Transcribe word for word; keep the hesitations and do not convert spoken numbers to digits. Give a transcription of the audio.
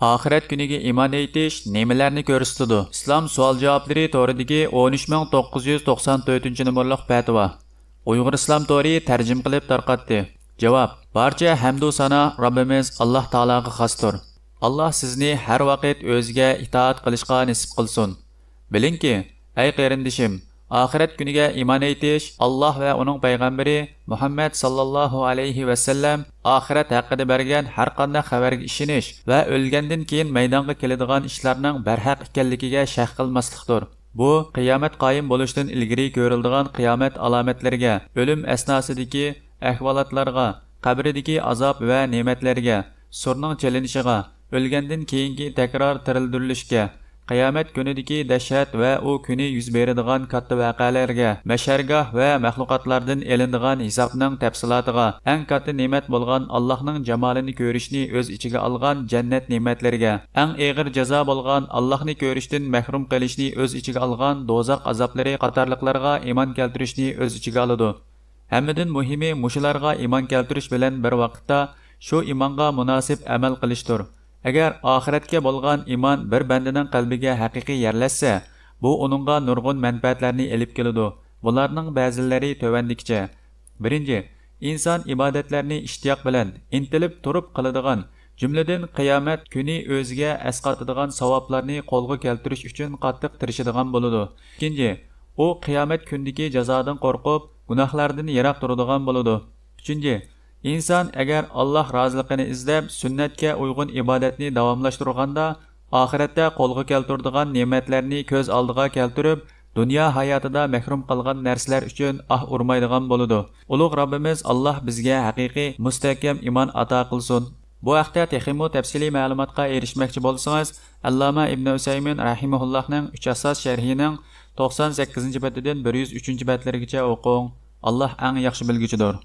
ئاخىرەت كۈنىگە ئىمان ئېيتىش نېمىلەرنى كۆرسىتىدۇ؟ ئىسلام سوئال جاۋابلىرى تورىدىكى ئون ئۈچ مىڭ توققۇز يۈز توقسان تۆتىنچى نومۇرلۇق پەتىۋا. ئۇيغۇر ئىسلام تورى تەرجىمە قىلىپ تارقاتتى. جاۋاب: بارچە ھەمدۇ سانا رەببىمىز ئاللاھ تائالاغا خاستۇر. ئاللاھ سىزنى ھەر ۋاقىت ئۆزىگە ئىتائەت قىلىشقا نېسىپ قىلسۇن. بىلىڭكى، ئەي قېرىندىشىم، ئاخىرەت كۈنىگە ئىمان ئېيتىش، ئاللاھ ۋە ئۇنىڭ پەيغەمبىرى مۇھەممەد ساللاللاھۇ ئەلەيھى ۋەسەللەم ئاخىرەت ھەققىدە بەرگەن ھەر قانداق خەۋەرگە ئىشىنىش ۋە ئۆلگەندىن كېيىن مەيدانغا كېلىدىغان ئىشلارنىڭ بەرھەق ئىكەنلىكىگە شەك قىلماسلىقتۇر. بۇ قىيامەت قايىم بولۇشتىن ئىلگىرى كۆرۈلىدىغان قىيامەت ئالامەتلىرىگە، ئۆلۈم ئەسناسىدىكى ئەھۋالاتلارغا، قەبرىدىكى ئازاب ۋە نېمەتلەرگە، سۇرنىڭ چېلىنىشىغا، ئۆلگەندىن كېيىنكى تەكرار تىرىلدۈرۈلۈشكە، قىيامەت كۈنىدىكى دەھشەت ۋە ئۇ كۈنى يۈز بېرىدىغان كاتتا ۋەقەلەرگە، مەشەرگاھ ۋە مەخلۇقاتلاردىن ئېلىنىدىغان ھېسابنىڭ تەپسىلاتىغا، ئەڭ كاتتا نېمەت بولغان ئاللاھنىڭ جامالىنى كۆرۈشنى ئۆز ئىچىگە ئالغان جەننەت نېمەتلىرىگە، ئەڭ ئېغىر جازا بولغان ئاللاھنى كۆرۈشتىن مەھرۇم قېلىشنى ئۆز ئىچىگە ئالغان دوزاخ ئازابلىرى قاتارلىقلارغا ئىمان كەلتۈرۈشنى ئۆز ئىچىگە ئالىدۇ. ھەممىدىن مۇھىمى، مۇشۇلارغا ئىمان كەلتۈرۈش بىلەن بىر ۋاقىتتا شۇ ئىمانغا مۇناسىپ ئەمەل قىلىشتۇر. ئەگەر ئاخىرەتكە بولغان ئىمان بىر بەندىنىڭ قەلبىگە ھەقىقىي يەرلەشسە، بۇ ئۇنىڭغا نۇرغۇن مەنپەئەتلەرنى ئېلىپ كېلىدۇ. بۇلارنىڭ بەزىلىرى تۆۋەندىكىچە. بىرىنچى، ئىنسان ئىبادەتلەرنى ئىشتىياق بىلەن، ئىنتىلىپ تۇرۇپ قىلىدىغان، جۈملىدىن قىيامەت كۈنى ئۆزىگە ئەسقاتىدىغان ساۋابلارنى قولغا كەلتۈرۈش ئۈچۈن قاتتىق تىرىشىدىغان بولىدۇ. ئىككىنچى، ئۇ قىيامەت كۈنىدىكى جازادىن قورقۇپ، گۇناھلاردىن يىراق تۇرىدىغان بولىدۇ. ئۈچىنچى، ئىنسان ئەگەر ئاللاھ رازىلىقىنى ئىزدەپ، سۈننەتكە ئۇيغۇن ئىبادەتنى داۋاملاشتۇرغاندا، ئاخىرەتتە قولغا كەلتۈرىدىغان نېمەتلەرنى كۆز ئالدىغا كەلتۈرۈپ، دۇنيا ھاياتىدا مەھرۇم قالغان نەرسىلەر ئۈچۈن ئاھ ئۇرمايدىغان بولىدۇ. ئۇلۇغ رەببىمىز ئاللاھ بىزگە ھەقىقىي، مۇستەھكەم ئىمان ئاتا قىلسۇن. بۇ ھەقتە تېخىمۇ تەپسىلىي مەلۇماتقا ئېرىشمەكچى بولسىڭىز، ئەللامە ئىبنى ئۇسەيمىن رەھىمەھۇللاھنىڭ ئۈچ ئاساس شەرھىنىڭ توقسان سەككىزىنچى بەتىدىن بىر يۈز ئۈچىنچى بەتلىرىگىچە ئوقۇڭ. ئاللاھ ئەڭ ياخشى بىلگۈچىدۇر.